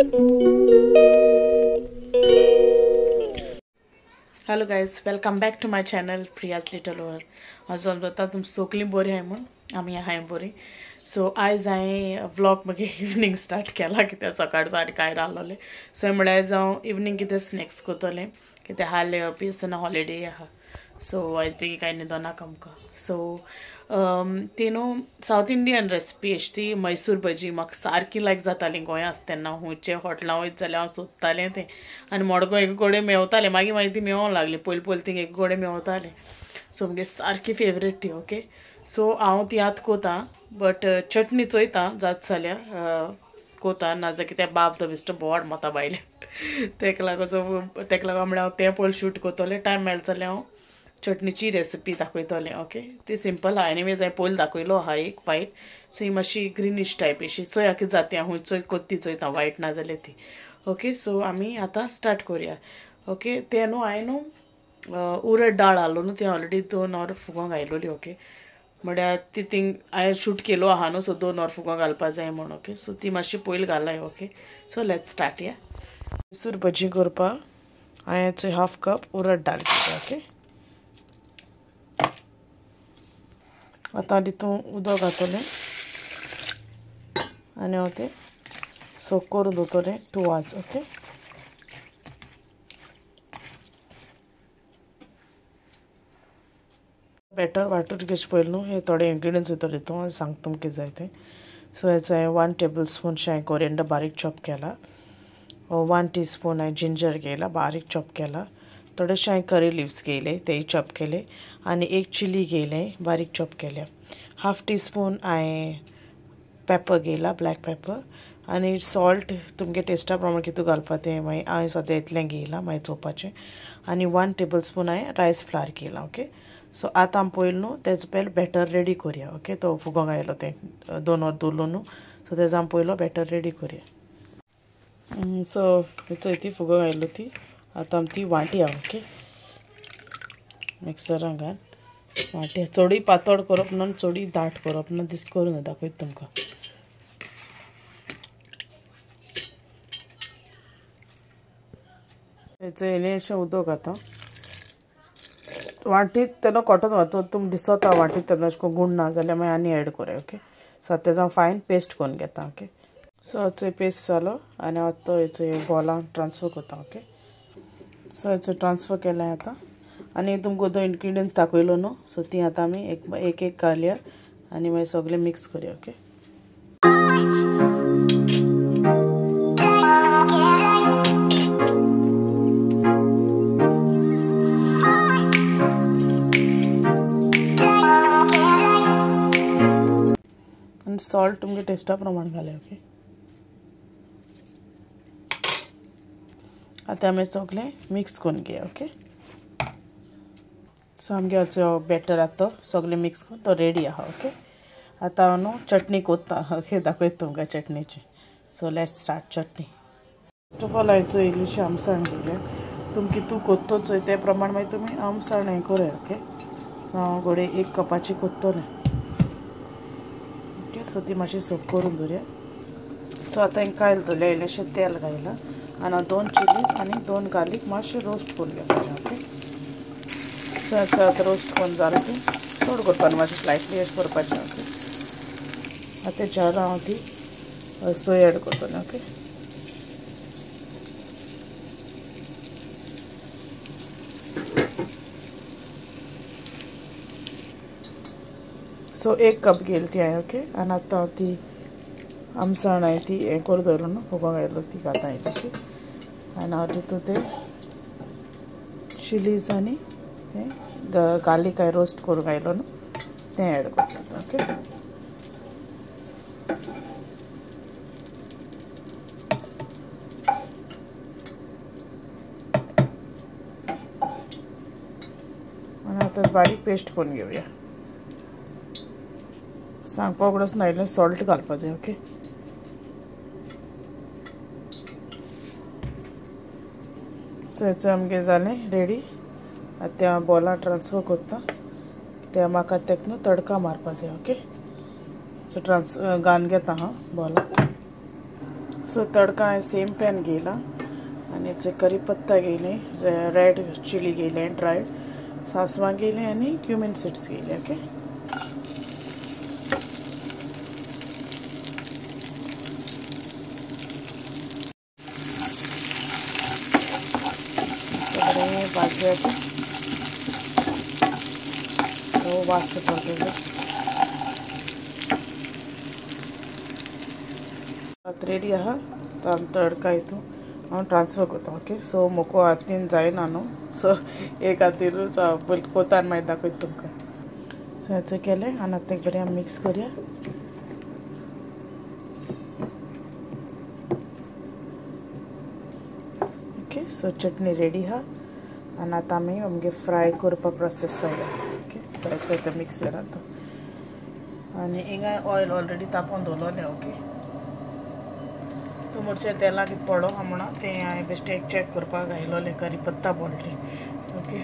Hello guys, welcome back to my channel Priya's little world. हांव जाता तुम सगळीं बरी आहाय म्हूण आमी आहाय बरी. सो आयज हांवें व्लॉग मागीर इवनींग स्टार्ट केला कित्याक सकाळ सारकें कांय रावलोलें. सो म्हळ्यार आयज हांव इवनींग कितें स्नॅक्स करतलें कित्याक हाल पी आसतना हॉलिडे आहा. सो आयज बेगीन कांय न्हिदोनाका आमकां. सो ती न्हू सावथ इंडियन रेसिपी अशी ती मैसूर भजी म्हाका सारकी लायक जाताली गोंया आसता तेन्ना. खुंयचे हॉटेलां वयता जाल्यार हांव सोदतालें तें आनी मडगांव एक कडेन मेवतालें. मागीर मागीर ती मेवोंक लागली, पयलीं पयलीं थिंग एक कडेन मेवतालें. सो म्हगे सारकी फेवरेट ती. ओके, सो हांव ती आतां कोता बट चटणी चोयता जाता जाल्यार कोता, नाजाल्यार कित्याक बाब तो बेश्टो बोवाळ माता बायले तेका लागून. सो तेका लागून म्हळ्यार हांव तें पयलीं शूट करतलें, टायम मेळटा जाल्यार हांव चटणीची रेसिपी दाखयतलें. ओके, ती सिंपल आहा. एनिवेज हांवें पयलीं दाखयलो आहा एक वायट. सो ही मातशी ग्रिनीश टायप अशी चोया कितें जाता, हांव चोय कोत्ती चोयता वायट ना जाल्यार ती. ओके, सो आमी आतां स्टार्ट करुया. ओके, तें न्हू हांवें न्हू उरड डाळ हाडलो न्हू, ती ऑलरेडी 2 वर फुगोंक घायलोली. ओके, म्हळ्यार ती थिंग हांवें शूट केलो आहा न्हू, सो 2 वर फुगोंक घालपा जाय म्हूण. ओके, सो ती मातशी पयलीं घालाय. Okay, so let's start. या मैसूर भजी करपाक हांवें हाफ कप उरड डाळ घेतली. ओके, आतां तितून उदक घातलें आनी हांव तें सोक करून दवरतलें 2 आवर्स. ओके, बॅटर वांटून घेवचे पयलीं न्हू हे थोडे इन्ग्रिडियंट्स वयता तितून हांव सांगता तुमकां कितें जाय तें. सो हेचो हांवें 1 टेबल स्पून हांवें कोरियंडर बारीक चॉप केला, 1 टी स्पून हांवें जिंजर घेयला बारीक चॉप केला, थोडेशे हांवें करी लिव्स घेयले तेय चॉप केले, आनी 1 चिली घेयलें बारीक चॉप केल्या, हाफ टी स्पून हांवें पेपर घेयला ब्लॅक पेपर, आनी सॉल्ट तुमगे टेस्टा प्रमाण कितू घालपा तें मागीर हांवें सद्या इतलें घेयलां मागीर चोवपाचें, आनी 1 टेबल स्पून हांवें रायस फ्लावर घेयला. ओके, सो आतां आमी पयलीं न्हू तेजो पयलीं बॅटर रेडी करुया. ओके, तो फुगोंक आयलो तें 2 वर दवरलो न्हू, सो तेजो आमी पयलो बॅटर रेडी करुया. सो चोय ती फुगोंक आयलो ती आतां आमी ती वांटया. ओके, मिक्सरान घाल वांटया, चडूय पातळ करप ना चडूय दाट करप ना, दिस करून दाखयता तुमकां. हेचो इल्लें उदक आतां वांटीत तेन्ना कॉटन वता तुमकां दिसता वांटीत तेन्ना अशें करून गुण ना जाल्यार मागीर आनी एड करया. ओके, सो आतां तेजो हांव फायन पेस्ट करून घेता. ओके, सो हेचो पेस्ट जालो आनी आतां तो हेचो बॉलान ट्रान्सफर करता. ओके, सो हेचो ट्रान्सफर केलां आतां आनी तुमकां 2 इन्ग्रिडियंट्स दाखयलो न्हू, सो ती आतां आमी एक एक घालया आनी मागीर सगळें मिक्स करया. ओके, आनी सॉल्ट तुमगे टेस्टा प्रमाण घालया. ओके, आतां आमी सगळें मिक्स करून घेया. ओके, सो आमगे हाचो बॅटर आतां सगळें मिक्स करून तो रेडी आहा. ओके, आतां हांव न्हू चटणी कोत्ता. ओके, दाखयता तुमकां चटणीची. So let's start chutney. First of all हांवें इल्लीशी आमसाण घेयल्या, तुमकां कितू कोत्तो चोय ते प्रमाण मागीर तुमी आमसाण हें करया. ओके, सो हांव घोडे 1 कपाची कोत्तलें. ओके, सो ती मातशी सोक करून दवरया. सो आतां हांवें कायल दवरल्या, इल्लेशें तेल घायलां आनी 2 चिलीज आनी 2 गार्लीक मातशें रोस्ट करून घेवपाचें. ओके, सो आतां रोस्ट करून जालें तें चड करपाक मातशें स्लायटली अशें करपाचें. ओके, आतां तेच्यार हांव ती सोय एड करतलें. ओके, सो 1 कप घेयली ती हांवें. ओके, आनी आतां हांव ती आमसाण हांवें ती हें करून दवरलो न्हू फुगोंक घायलो ती घाता इल्लीशी, आनी हांव तितून ते चिलीज आनी तें गार्लीक हांवें रोस्ट करून घायलो न्हू तें एड करता. ओके, आनी आतां बारीक पेस्ट करून घेवया. सांगपा उगडास ना इल्लें सॉल्ट घालपा जाय. ओके, सो हेचो आमगें जालें रेडी. आतां तें हांव बॉलान ट्रान्सफर करता, कित्याक म्हाका तेका न्हू तडका मारपा जाय. ओके, सो ट्रान्स घालून घेता हांव बॉलान. सो तडका हांवें सेम पॅन घेयला आनी हेचे करी पत्ता घेयले, रेड चिली घेयले ड्रायड, सांसवां घेयले आनी क्युमीन सीड्स घेयले. ओके बरें भाजया तो वास सुटलो तेजो. आतां रेडी आहा तो आमी तडका हितून हांव ट्रान्सफर करता. ओके सो मोको हातीन जायना न्हू, सो एक हातीरूच पयलीं कोता आनी मागीर दाखयता तुमकां. सो हेचें केलें आनी आतां एक बरें आमी मिक्स करया. ओके सो चटणी रेडी आहा आनी आतां आमी आमगे फ्राय करपा प्रोसेस जाल्या. ओके जायत जाता मिक्सर आतां आनी हिंगा ऑयल ऑलरेडी तापोवन दवरलें. ओके तो मुरचे तेलां कितें पडो आहा म्हणून तें हांवें बेश्टें एक चॅक करपाक घायलोलें करी पत्ता पडलें. ओके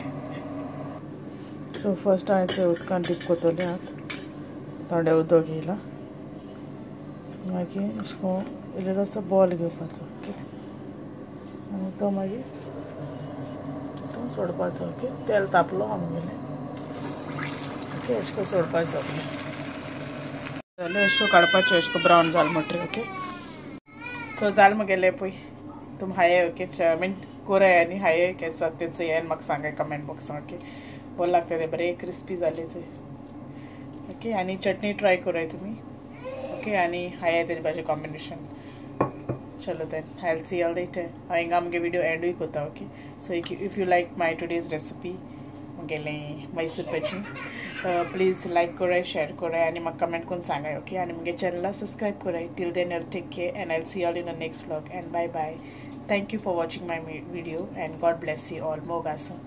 सो फर्स्ट हांवें ते उदकान डीप करतलें. आतां थोडें उदक घेयलां, मागीर अशें करून इल्लोसो बॉल घेवपाचो. ओके आनी तो मागीर तो सोडपाचो. ओके तेल तापलो आमगेलें. ओके अशें करून सोडपाचें सगळें जालें. अशें करून काडपाचें, अशें करून ब्रावन जालें म्हणटकीर. ओके सो जालें म्हगेलें पळय तुम हाये. ओके I mean कोराय आनी हाये केसा तेचो हें म्हाका सांगाय कमेंट बॉक्सान. ओके बरें लागता तें, बरें क्रिस्पी जालें तें. ओके आनी चटणी ट्राय कराय तुमी. ओके आनी हाये तेजे भाजी कॉम्बिनेशन. चलो then I will see all later. हांव हिंगा आमगे विडियो एंडूय करता. Okay so if you like my today's recipe म्हगेलें मैसूर पॅची प्लीज लायक कराय, शेअर कराय आनी म्हाका कमेंट करून सांगाय. ओके आनी म्हगे चॅनला सबस्क्रायब कराय. Till then I take care and I will see all in the next vlog and bye bye. Thank you for watching my video and God bless you all. मोग आसूं.